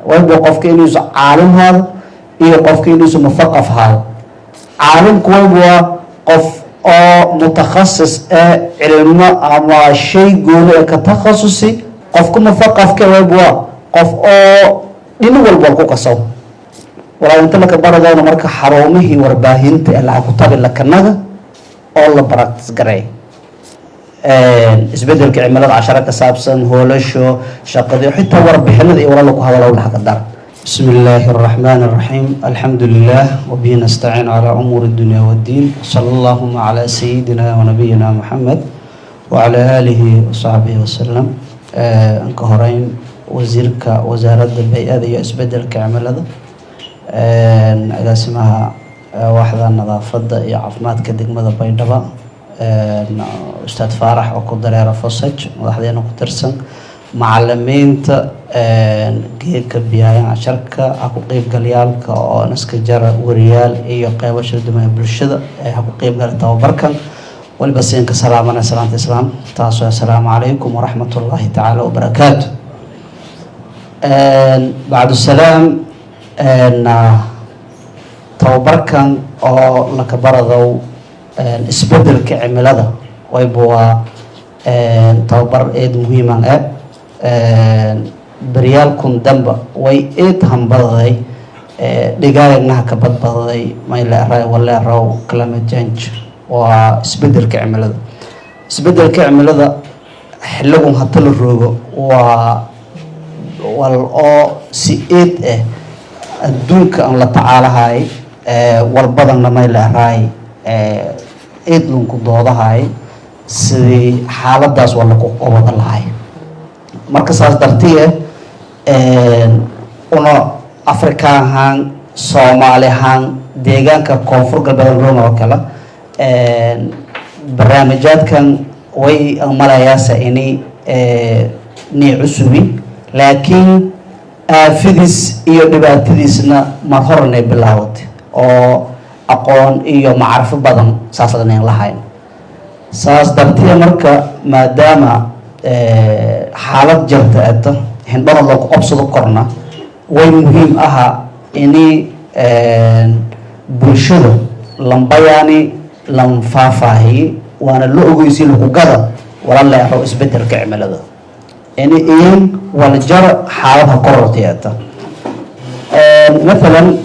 Wayba qofka inuusu caalim haado iyo qofka inuusu muthaqaf haado. Caalimku wayba waa qof oo mutakhasis ee cilmo ama shay gooni ee ka takhasusi. Qofka muthaqafka wayba waa qof oo dhini walba ku kasow. Walaa inta laka baradoona marka xarumihii warbaahinta ee lacag ku tabi lakanaga oo la practice garay isbedelka cimilada, cashara ka saabsan hoolasho shaqadii, xitaa warbixinada iyo wala lagu hadalo dhax ka dar. بسم الله الرحمن الرحيم، الحمد لله وبه نستعين على أمور الدنيا والدين، صلى اللهم على سيدنا ونبينا محمد وعلى آله وصحبه وسلم. Anka horeyn, wasiirka wasaaradda bay-ada iyo isbedelka cimilada, agaasimaha waaxda nadaafadda iyo caafimaadka degmada Baydhabo, Ustaad Faarax oo ku dareera FOSAJ, madaxdeena ku tirsan, macalimiinta geedka biyaayan casharka ha ku qeybgalyaalka oo naska jara, wariyaal iyo qeybo shirdumaha bulshada ee ha ku qeybgala tababarkan, waliba siinka salaamana salaamta islaam, taasoo assalaamu calaykum waraxmat ullaahi tacaala wabarakaatu. Bacdu salaam, tababarkan oo laka baradow isbedelka cimilada wayba waa tababar eed muhiiman eh. Beryaalkun damba way eed hambadaday, dhigaayagnaha ka badbadaday mayleeray waleerow climate change, waa isbedelka cimilada. Isbedelka cimilada xiligun hata la roogo waa wal oo si eed ah adduunka aan la tacaalahay, walbadanna mayleeraay eed lunku doodahay sidii xaaladaas waa lagu qabada lahay. Marka saas dartiye, una Afrika ahaan, Soomaali ahaan, deegaanka Koonfur Galbeed Roma oo kale, barnaamijyaadkan way malayaasa inay nii cusubi, laakiin aafadiis iyo dhibaatadiisna mar horanay bilaawatay oo aqoon iyo macrifo badan saas lanayn lahayn. Saas dartiya marka, maadaama xaalad jirta eto hindhana loogu qabsado korna, way muhiim aha ini bulshada lambayaani lan faahfaahiyey, waana la ogeysiy lagu gada wala leexo isbedelka cimilada ini in waljar xaaladaha korortay eeta. Mathalan,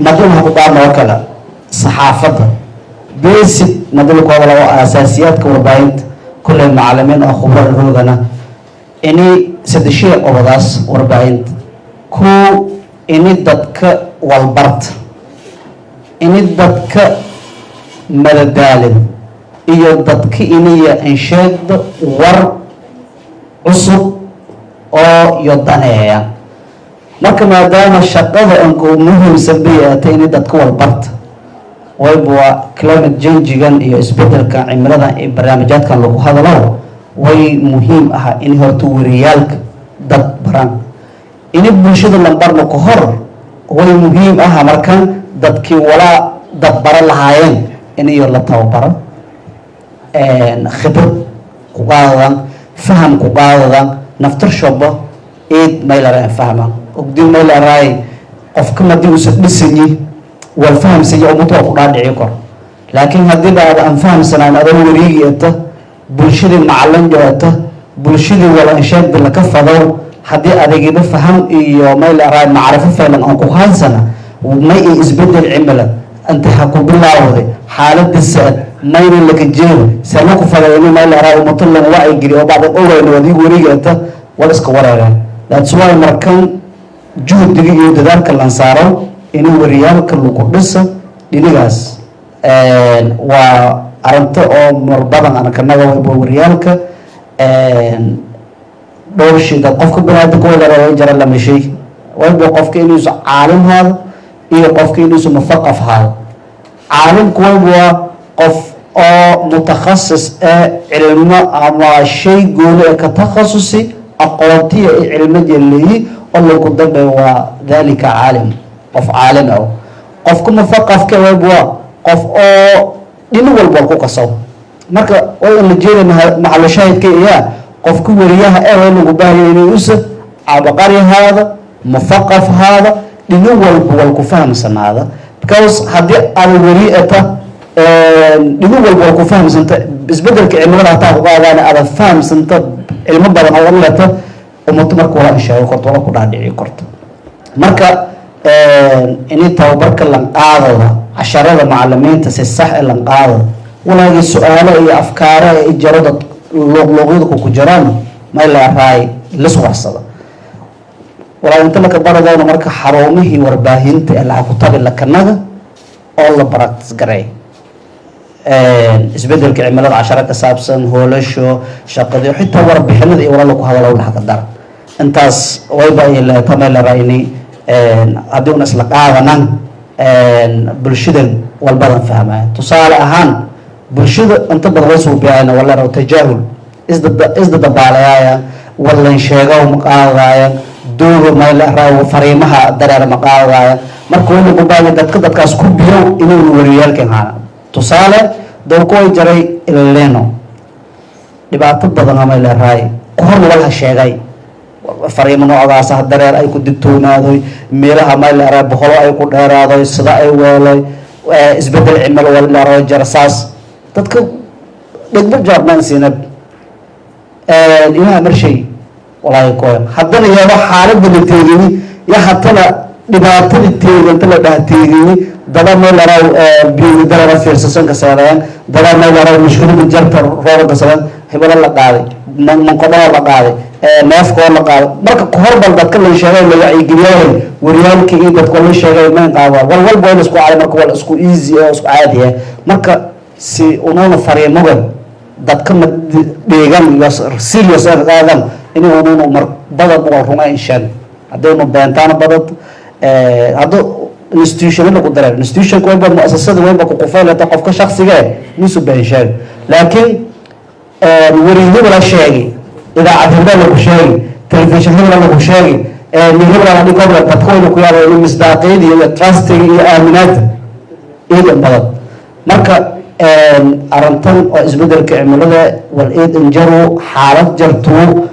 madinaha ku qaadna oo kale saxaafadda basic madina ku hadala oo asaasiyaadka warbaahinta, kulley macalimiin oo khubro roogana, ini sadeshiya qobadaas warbaahinta ku ini dadka walbarta, ini dadka madadaalin, iyo dadka iniya insheegda war cusub oo iyo daneeya. Marka maadaama shaqada anku muhiimsan bay aatay ini dadka walbarta, wayba waa climate change-gan iyo isbedelka cimilada iyo barnaamijyaadkan lagu hadalo, way muhiim aha in horta wariyaalka dad baran. Ini bulshada lambarno ka hor, way muhiim aha markan dadkii walaa dad bara lahaayeen in iyo la tababaro, khibrad ku qaadadan, faham ku qaadadan, naftarshoba eed maylara fahman ogdi maylaraay. Qofka madii uusan dhisanyi wal fahamsanya, ummadda waa ku dhaadhici kor, laakiin haddii ba aad aan fahamsanaan, adoo wareegiyata, bulshadii macalin joota, bulshadii walansheegda laka fadow, haddii adagiba faham iyo maylaraay macrifo faylan aan ku haysana, may i isbedel cimila inta ha ku bilaawday, xaalada saad mayna laka jeedo sana ku faday ini maylaraay ummato lan wacyigeli oo bacdan ogayno adigu wareegiyata wal iska wareereen. That's why markan juhdiga iyo dadaalka lan saaro in wariyaalka lagu dhisa dhinigaas waa arinto oo mar badan anakanaga wayba wariyaalka dhowr shida. Qofka baniaadamka way jara lama shay, wayba qofka inuusu caalim haado iyo qofka inuusu muthaqaf haado. Caalimku wayba waa qof oo mutakhasis ee cilmo ama shay gooni ee ka takhasusi, aqoontiya iyo cilmadiya leeyi oo lagu dambe waa dalika caalim, qof caalim ah. Qofka muthaqafka wayba waa qof oo dhini walba ku kasow. Marka way la jeedana maxalu shaahidka iyaa qofka wariyaha ee way lagu baahaya inuu usa cabaqari haado. Muthaqaf haada, dhino walba wal ku fahamsanaada, because haddii aad weri ata, dhino walba wal ku fahamsanta, isbedelka cimilada hataa ku qaadaan aada fahamsanta, cilmo badan oo leta ummato, marka wala sheego korto, wala ku dhaadhici korto. Marka ini tababarka lanqaadada, casharada macalimiinta si sax e lanqaadada, walaagii su-aalo iyo afkaare ee jarada luuqluuqyada ku jiraan, may leeraay lis warsada walaa inta laka baradoono. Marka xarumihii warbaahinta ee lacag ku tabi lakanaga oo la practice garay isbedelka cimilada, cashara ka saabsan hoolasho shaqadii, xitaa warbixinada iyo walaala ku hadalo laxka dara. Intaas wayba tamay leeraayni haddii una isla qaadanan, bulshadan walbadan fahmaya. Tusaale ahaan, bulshada inta badan way suubiyaana wala tajaahul isdadabaalayaaya, wallan sheego ma qaadayaan, dooga mayla fariimaha dareer ma qaadayaan. Marka wayna ku baahanya dadka dadkaas ku biyow inaynu wariyaalkan haana. Tusaale, dowka way jaray El Niño, dhibaato badan ama leeraay ku hor walha sheegay, fariimo noocdaas ah dareer ay ku digtoonaadoy, meelaha may leeraay boqolo ay ku dheeraadoy, sida ay weeloy isbedel cimilo wal leeraay jara. Saas dadka dhegbo jawaabmaan siina ilaha marshay walaahi koyan. Haddana iyadoo xaaladda la teegini ya, hatana dhibaatada teeganta la dhaha teegini, dada meel laraw biyo darara fiirsasan ka seedayan, dada meel laraw mushkilada jarta rooba kasadan, hibalo la qaaday, manqodhoo la qaaday, neefkoo la qaaday. Marka kahor bal dadka la sheegay, la wacyigeliyay, wariyaalka iyo dadka la sheegay mayn qaada wal walba waa isku caadi. Marka wal isku easy oo isku caadi ah. Marka si unuuna fariimoga dadka ma dheegan iyo serious ay qaadan, inay unuuna mar badan wal ruma inshaan haddaynu beentaana badad hadda institution lagu dareer institutionka wayba muasasada wayba ku qufaylata qofka shaksiga nisu been sheeg. Laakiin weriye la sheegay, idaacad hebla lagu sheegi, telefishin hebla lagu sheegi, hebla la dhigobla, dadka wayna ku yaaba inuu misdaaqiyada iyo trustiga iyo aaminaada iidan badan. Marka arrintan oo isbedelka cimilada wal eedan jaru xaalad jartuu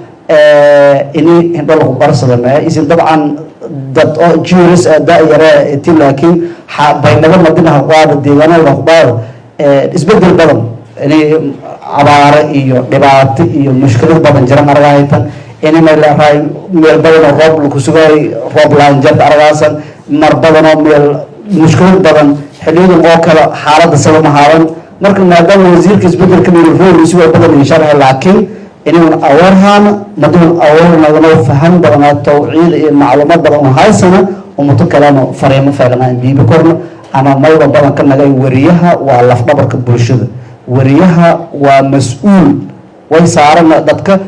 ini hindho lagu barsada mee isin. Dabcan dad oo juris da-yare ti, laakiin baynabo madina haquqaada, deegaanada haquqaada, isbedel badan ini abaare iyo dhibaato iyo mushkilad badan jiran argahaytan, ini meel leerahay meel badan oo roob laku sugaay roob laan jarta argaasan, mar badan oo meel mushkilad badan xiliyadan oo kale xaaladda saba mahaadan. Marka maadaama wasiirka isbedelka meel si waa badan insharxe, laakiin inuun aweerhaana maduun aweernagano faham badanaa, tawciid iyo macluumaad badan un haysana, umuto kalena fariimo feelana in dhiibi korno ama mayba badan ka nagay. Wariyaha waa lafdhabarka bulshada, wariyaha waa mas-uul way saaran dadka,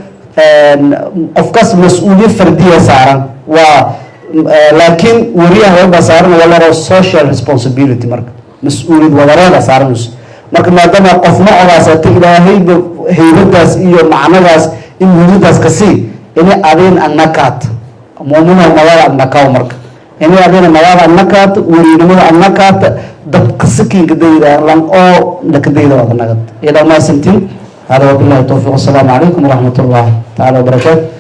qofkaas mas-uuliyad fardiya saaran waa, laakiin wariyaha wayba saaran walaro social responsibility. Marka mas-uuliyad wadareeda saaran. Marka maadaama qof nocodaas ilaahayba haybadaas iyo macnadaas in muhiimadaas kasii ini adin annakaat muumino magada annakaw. Marka ini adina magada annakaat, werinimada annakaat, dadka sikinka dayda lan oo lakadayda wada nagad ila maasantiin. Hada wabillahi towfiiq. Assalaamu calaykum waraxmat ullah taala wabarakaatu.